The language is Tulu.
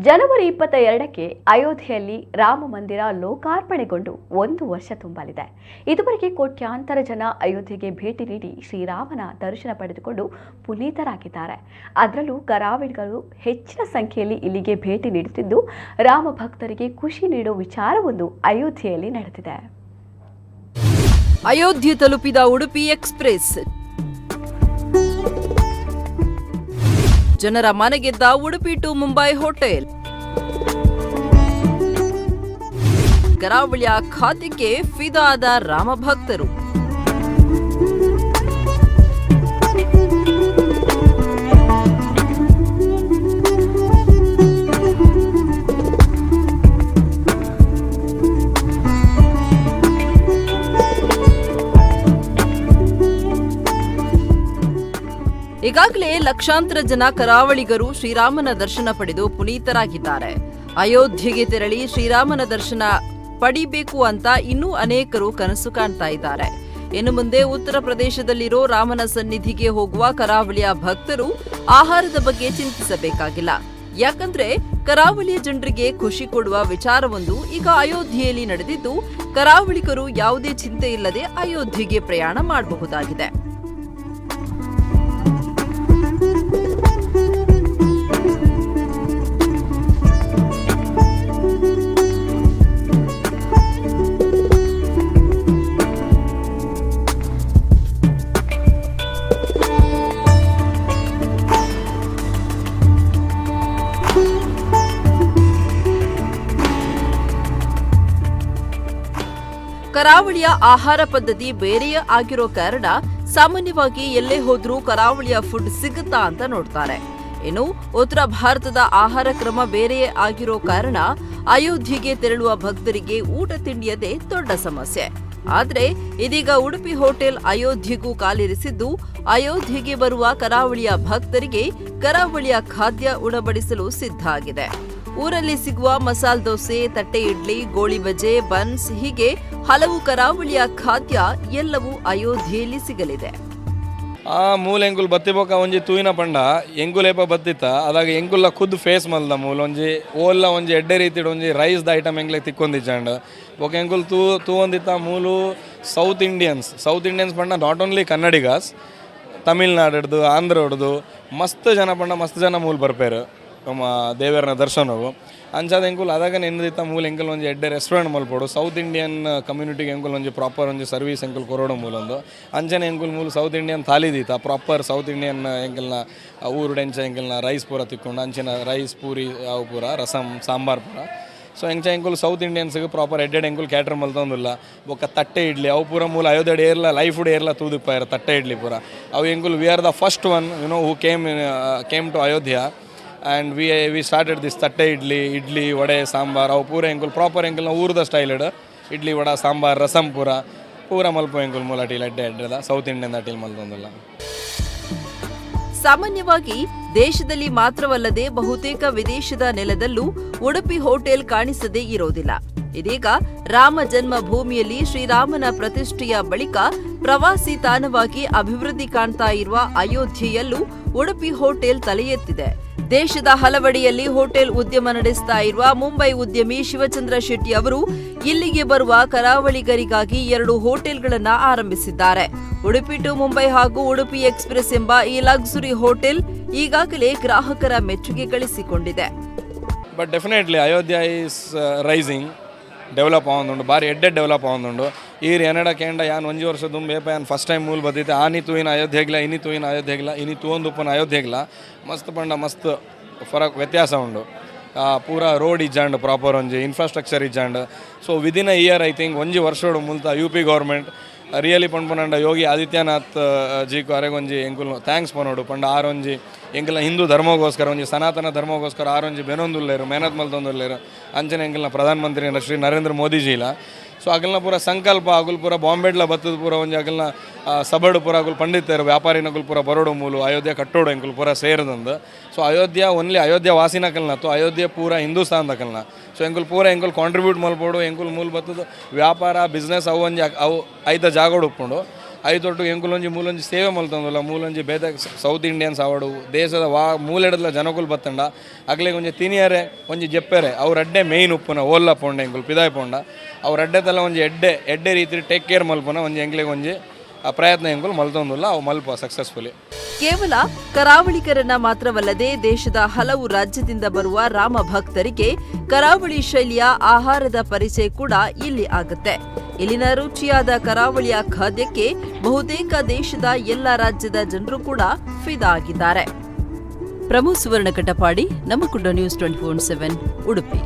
ಜನವರಿ 22ಕ್ಕೆ ಅಯೋಧ್ಯೆಯಲ್ಲಿ ರಾಮ ಮಂದಿರ ಲೋಕಾರ್ಪಣೆಗೊಂಡು ಒಂದು ವರ್ಷ ತುಂಬಲಿದೆ. ಇದುವರೆಗೆ ಕೋಟ್ಯಾಂತರ ಜನ ಅಯೋಧ್ಯೆಗೆ ಭೇಟಿ ನೀಡಿ ಶ್ರೀರಾಮನ ದರ್ಶನ ಪಡೆದುಕೊಂಡು ಪುನೀತರಾಗಿದ್ದಾರೆ. ಅದರಲ್ಲೂ ಕರಾವಳಿಗರು ಹೆಚ್ಚಿನ ಸಂಖ್ಯೆಯಲ್ಲಿ ಇಲ್ಲಿಗೆ ಭೇಟಿ ನೀಡುತ್ತಿದ್ದು, ರಾಮ ಭಕ್ತರಿಗೆ ಖುಷಿ ನೀಡುವ ವಿಚಾರವೊಂದು ಅಯೋಧ್ಯೆಯಲ್ಲಿ ನಡೆದಿದೆ. ಅಯೋಧ್ಯೆ ತಲುಪಿದ ಉಡುಪಿ ಎಕ್ಸ್‌ಪ್ರೆಸ್. ಜನರ ಮನಗೆದ್ದ ಉಡುಪಿ ಟು ಮುಂಬೈ ಹೋಟೆಲ್. ಕರಾವಳಿಯ ಖಾದ್ಯಕ್ಕೆ ಫಿದಾದ ರಾಮಭಕ್ತರು. ಈಗಾಗಲೇ ಲಕ್ಷಾಂತರ ಜನ ಕರಾವಳಿಗರು ಶ್ರೀರಾಮನ ದರ್ಶನ ಪಡೆದು ಪುನೀತರಾಗಿದ್ದಾರೆ. ಅಯೋಧ್ಯೆಗೆ ತೆರಳಿ ಶ್ರೀರಾಮನ ದರ್ಶನ ಪಡಿಬೇಕು ಅಂತ ಇನ್ನೂ ಅನೇಕರು ಕನಸು ಕಾಣ್ತಾ ಇದ್ದಾರೆ. ಇನ್ನು ಮುಂದೆ ಉತ್ತರ ಪ್ರದೇಶದಲ್ಲಿರೋ ರಾಮನ ಸನ್ನಿಧಿಗೆ ಹೋಗುವ ಕರಾವಳಿಯ ಭಕ್ತರು ಆಹಾರದ ಬಗ್ಗೆ ಚಿಂತಿಸಬೇಕಾಗಿಲ್ಲ. ಯಾಕಂದ್ರೆ ಕರಾವಳಿಯ ಜನರಿಗೆ ಖುಷಿ ಕೊಡುವ ವಿಚಾರವೊಂದು ಈಗ ಅಯೋಧ್ಯೆಯಲ್ಲಿ ನಡೆದಿದ್ದು, ಕರಾವಳಿಗರು ಯಾವುದೇ ಚಿಂತೆ ಇಲ್ಲದೆ ಅಯೋಧ್ಯೆಗೆ ಪ್ರಯಾಣ ಮಾಡಬಹುದಾಗಿದೆ. ಕರಾವಳಿಯ ಆಹಾರ ಪದ್ಧತಿ ಬೇರೆಯೇ ಆಗಿರೋ ಕಾರಣ ಸಾಮಾನ್ಯವಾಗಿ ಎಲ್ಲೇ ಹೋದ್ರೂ ಕರಾವಳಿಯ ಫುಡ್ ಸಿಗುತ್ತಾ ಅಂತ ನೋಡ್ತಾರೆ. ಇನ್ನು ಉತ್ತರ ಭಾರತದ ಆಹಾರ ಕ್ರಮ ಬೇರೆಯೇ ಆಗಿರೋ ಕಾರಣ ಅಯೋಧ್ಯೆಗೆ ತೆರಳುವ ಭಕ್ತರಿಗೆ ಊಟ ತಿಂಡಿಯದೇ ದೊಡ್ಡ ಸಮಸ್ಯೆ. ಆದ್ರೆ ಇದೀಗ ಉಡುಪಿ ಹೋಟೆಲ್ ಅಯೋಧ್ಯೆಗೂ ಕಾಲಿರಿಸಿದ್ದು, ಅಯೋಧ್ಯೆಗೆ ಬರುವ ಕರಾವಳಿಯ ಭಕ್ತರಿಗೆ ಕರಾವಳಿಯ ಖಾದ್ಯ ಉಣಬಡಿಸಲು ಸಿದ್ಧ ಆಗಿದೆ. ಊರಲ್ಲಿ ಸಿಗುವ ಮಸಾಲ್ ದೋಸೆ, ತಟ್ಟೆ ಇಡ್ಲಿ, ಗೋಳಿಬಜೆ, ಬನ್ಸ್ ಹೀಗೆ ಹಲವು ಕರಾವಳಿಯ ಖಾದ್ಯ ಎಲ್ಲವೂ ಅಯೋಧ್ಯೆಯಲ್ಲಿ ಸಿಗಲಿದೆ. ಆ ಮೂಲ ಎಂಕುಲು ಬತ್ತಿ ಬೊಕ್ಕ ಒಂಜಿ ತೂಯಿನ ಪಂಡ ಎಂಕುಲು ಏಪ ಬತ್ತಿತ್ತ, ಅದಾಗ ಎಂಕುಲ್ಲ ಖುದ್ದು ಫೇಸ್ ಮಲ್ದ. ಮೂಲ ಒಂಜಿ ಓಲ್ಲ ಒಂಜಿ ಎಡ್ಡೆ ರೀತಿಡ್ ಒಂಜಿ ರೈಸ್ ದ ಐಟಮ್ ಎಂಕ್ಲೆಗ್ ತಿಕ್ಕೊಂದಿಜ್ಜಾಂಡ್. ಬೊಕ ಎಂಕುಲು ತೂವೊಂದಿತ್ತ ಮೂಲು south Indians. South Indians ಪಂಡ not only Kannadigas, ತಮಿಳ್ನಾಡಿಡ್ದು, ಆಂಧ್ರಡ್ದು ಮಸ್ತ್ ಜನ ಪಂಡ ಮಸ್ತ್ ಜನ ಮೂಲು ಬರ್ಪೇರು ನಮ್ಮ ದೇವರನ ದರ್ಶನವು. ಅಂಚಾದ ಎಂಕುಲು ಅದಾಗ ನೆಂದಿತ್ತ ಮೂಲ ಎಂಕುಲು ಒಂಜಿ ಎಡ್ಡೆ ರೆಸ್ಟೋರೆಂಟ್ ಮಲ್ಪೊಡು, ಸೌತ್ ಇಂಡಿಯನ್ ಕಮ್ಯುನಿಟಿಗೆ ಎಂಕುಲು ಒಂಜಿ ಪ್ರಾಪರ್ ಒಂಜಿ ಸರ್ವೀಸ್ ಎಂಕುಲು ಕೊರೊಡು ಮೂಲೊಂದು. ಅಂಚನೆ ಎಂಕುಲು ಮೂಲು ಸೌತ್ ಇಂಡಿಯನ್ ಥಾಲಿ ದೀತ. Proper south Indian ಎಂಕಲ್ನ ಊರುಡು ಎಂಚ ಎಂಕಲ್ನ ರೈಸ್ ಪೂರ ತಿಕ್ಕೊಂಡು ಅಂಚಿನ ರೈಸ್, ಪೂರಿ, ಅವು ಪೂರ, ರಸಮ್, ಸಾಂಬಾರ್ ಪೂರ. ಸೊ ಎಂಚ ಎಂಕುಲು ಸೌತ್ ಇಂಡಿಯನ್ಸ್ಗೆ ಪ್ರಾಪರ್ ಎಡ್ಡೆಡ್ ಎಂಕುಲು ಕ್ಯಾಟರ್ ಮಲ್ತೊಂದುಲ್ಲ. ಬೊಕ್ಕ ತಟ್ಟೆ ಇಡ್ಲಿ ಅವು ಪೂರ ಮೂಲ ಅಯೋಧ್ಯೆ ಏರ್ಲ ಲೈಫ್ ಏರ್ಲ ತೂದಿಪ್ಪಾಯರ ತಟ್ಟೆ ಇಡ್ಲಿ ಪೂರ ಅವು. ಎಂಕುಲು we are the first one who came to Ayodhya and we started this ತಟ್ಟೆ ಇಡ್ಲಿ, ಇಡ್ಲಿ, ವಡೆ, ಸಾಂಬಾರ್ ಅವು ಪೂರ. ಎಂಕುಲು ಪ್ರಾಪರ್ ಎಂಕಲ್ನ ಊರದ ಸ್ಟೈಲ್ ಇಡ್ಲಿ, ವಡ, ಸಾಂಬಾರ್, ರಸಂ ಪೂರ ಪೂರ ಮಲ್ಪ ಎಂಕುಲು ಮೂಲ ಅಟಿಲ್ ಎಡ್ಡೆ ಎಡ್ಡೆದ ಸೌತ್ ಇಂಡಿಯನ್ ಅಟಿಲ್ ಮಲ್ತೊಂದುಲ್ಲ. ಸಾಮಾನ್ಯವಾಗಿ ದೇಶದಲ್ಲಿ ಮಾತ್ರವಲ್ಲದೆ ಬಹುತೇಕ ವಿದೇಶದ ನೆಲದಲ್ಲೂ ಉಡುಪಿ ಹೋಟೆಲ್ ಕಾಣಿಸದೇ ಇರೋದಿಲ್ಲ. ಇದೀಗ ರಾಮ ಜನ್ಮಭೂಮಿಯಲ್ಲಿ ಶ್ರೀರಾಮನ ಪ್ರತಿಷ್ಠೆಯ ಬಳಿಕ ಪ್ರವಾಸಿ ತಾಣವಾಗಿ ಅಭಿವೃದ್ಧಿ ಕಾಣ್ತಾ ಇರುವ ಅಯೋಧ್ಯೆಯಲ್ಲೂ ಉಡುಪಿ ಹೋಟೆಲ್ ತಲೆ ಎತ್ತಿದೆ. ದೇಶದ ಹಲವೆಡೆಯಲ್ಲಿ ಹೋಟೆಲ್ ಉದ್ಯಮ ನಡೆಸ್ತಾ ಇರುವ ಮುಂಬೈ ಉದ್ಯಮಿ ಶಿವಚಂದ್ರ ಶೆಟ್ಟಿ ಅವರು ಇಲ್ಲಿಗೆ ಬರುವ ಕರಾವಳಿಗರಿಗಾಗಿ ಎರಡು ಹೋಟೆಲ್ಗಳನ್ನ ಆರಂಭಿಸಿದ್ದಾರೆ. ಉಡುಪಿ ಟು ಮುಂಬೈ ಹಾಗೂ ಉಡುಪಿ ಎಕ್ಸ್‌ಪ್ರೆಸ್ ಎಂಬ ಈ ಲಕ್ಸುರಿ ಹೋಟೆಲ್ ಈಗಾಗಲೇ ಗ್ರಾಹಕರ ಮೆಚ್ಚುಗೆ ಗಳಿಸಿಕೊಂಡಿದೆ. But definitely Ayodhya is rising, develop ಆವೊಂದುಂಡು, ಬಾರಿ ಎಡ್ಡೆ ಡೆವಲಪ್ ಆವೊಂದುಂಡು. ಈರ್ ಎನಡ ಕೇಂಡ ಯಾನ್ ಒಂಜಿ ವರ್ಷ ದುಂಬು ಏಪ ಯಾನ್ ಫಸ್ಟ್ ಟೈಮ್ ಮೂಲು ಬತ್ತಿತ್ತೆ, ಆನಿ ತೂಯಿನ ಅಯೋಧ್ಯೆಗ್ಲ, ಇನಿ ತೂಯಿನ ಅಯೋಧ್ಯೆಗ್ಲ, ಇನಿ ತೂವೊಂದುಪ್ಪುನ ಅಯೋಧ್ಯೆಗ್ಲ ಮಸ್ತ್ ಪಂಡ ಮಸ್ತ್ ಫರಕ್, ವ್ಯತ್ಯಾಸ ಉಂಡು. ಪೂರ ರೋಡ್ ಇಜ್ಜಾಂಡ್, ಪ್ರಾಪರ್ ಒಂಜಿ infrastructure ಇಜ್ಜಾಂಡ್. So within a year, I think, ಒಂಜಿ ವರ್ಷೋಡು ಮುಲ್ತ U P government really ಪನ್ಪುನಂಡ Yogi Adityanath ಜೀಕು ಅರೆಗೊಂಜಿ ಎಂಕುಲು thanks ಪನೋಡು. ಪಂಡ ಆರೊಂಜಿ ಎಂಕಲ್ನ ಹಿಂದೂ ಧರ್ಮಗೋಸ್ಕರ, ಒಂಜಿ ಸನಾತನ ಧರ್ಮಗೋಸ್ಕರ ಆರೊಂಜಿ ಬೆನೊಂದುಲ್ಲೇರು, ಮೆಹನತ್ ಮಲ್ತೊಂದುಲ್ಲೇರು. ಅಂಚನೆ ಎಂಕಲ್ನ ಪ್ರಧಾನ ಮಂತ್ರಿ ಶ್ರೀ ನರೇಂದ್ರ ಮೋದಿಜಿಲ. ಸೊ ಅಗಲ್ನ ಪೂರ ಸಂಕಲ್ಪ, ಅಗುಲ್ ಪೂರ ಬಾಂಬೆಡ್ಲ ಬತ್ತದ ಪೂರ ಒಂಜಿ ಅಗಲ್ನ ಸಬಡು ಪೂರ ಅಗುಲ್ ಪಂಡಿತರು, ವ್ಯಾಪಾರಿನಗುಲ್ ಪೂರ ಬರೋಡು ಮೂಲು ಅಯೋಧ್ಯೆ ಕಟ್ಟೋಡು ಎಂಕುಲು ಪೂರ ಸೇರದಂದು. ಸೊ ಅಯೋಧ್ಯ ಓನ್ಲಿ ಅಯೋಧ್ಯ ವಾಸಿನಕಲ್ನ ತು ಅಯೋಧ್ಯೆ ಪೂರ ಹಿಂದೂಸ್ತಾನ್ದಕಲ್ನ. ಸೊ ಎಂಕುಲು ಪೂರ ಎಂಕುಲು ಕಾಂಟ್ರಿಬ್ಯೂಟ್ ಮಲ್ಪೋಡು. ಎಂಕುಲು ಮೂಲು ಬತ್ತದ ವ್ಯಾಪಾರ, ಬಿಸ್ನೆಸ್ ಅವು ಒಂಜಿ ಅವು ಐತ ಜಾಗೋಡು ಉಪ್ಪುಂಡು. ಐತೊಟ್ಟು ಎಂಕುಲೊಂಜಿ ಮೂಲೊಂಜಿ ಸೇವೆ ಮಲ್ತೊಂದುಲ್ಲ. ಮೂಲೊಂಜಿ ಬೇತೆ ಸೌತ್ ಇಂಡಿಯನ್ಸ್ ಆವಡು, ದೇಶದ ವಾ ಮೂಲೆಡದ ಜನಕುಲು ಬತ್ತಂಡ ಅಕ್ಲೆಗ್ ಒಂಜಿ ತಿನಿಯರೆ, ಒಂಜಿ ಜೆಪ್ಪೆರೆ ಅವ್ರ ಅಡ್ಡೆ ಮೇಯ್ನ್ ಉಪ್ಪುನ. ಓಲ್ಲ ಪೋಂಡ, ಎಂಕುಲು ಪಿದಾಯ್ ಪೋಂಡ ಅವ್ರ ಅಡ್ಡೆದಲ್ಲ ಒಂಜಿ ಎಡ್ಡೆ ಎಡ್ಡೆ ರೀತಿ ಟೇಕ್ ಕೇರ್ ಮಲ್ಪುನ ಒಂಜಿ ಎಂಕ್ಲೆಗ್ ಒಂಜಿ ಆ ಪ್ರಯತ್ನ ಎಂಕುಲು ಮಲ್ತೊಂದುಲ್ಲ. ಅವು ಮಲ್ಪ ಸಕ್ಸಸ್ಫುಲಿ. ಕೇವಲ ಕರಾವಳಿಗರನ್ನ ಮಾತ್ರವಲ್ಲದೆ ದೇಶದ ಹಲವು ರಾಜ್ಯದಿಂದ ಬರುವ ರಾಮ ಭಕ್ತರಿಗೆ ಕರಾವಳಿ ಶೈಲಿಯ ಆಹಾರದ ಪರಿಚಯ ಕೂಡ ಇಲ್ಲಿ ಆಗುತ್ತೆ. ಇಲ್ಲಿನ ರುಚಿಯಾದ ಕರಾವಳಿಯ ಖಾದ್ಯಕ್ಕೆ ಬಹುತೇಕ ದೇಶದ ಎಲ್ಲ ರಾಜ್ಯದ ಜನರು ಕೂಡ ಫಿದಾ ಆಗಿದ್ದಾರೆ. ಪ್ರಮು ಸುವರ್ಣ ಕಟಪಾಡಿ, ನಮ್ಮ ಕುಡ್ಡ ನ್ಯೂಸ್ 24/7, ಉಡುಪಿ.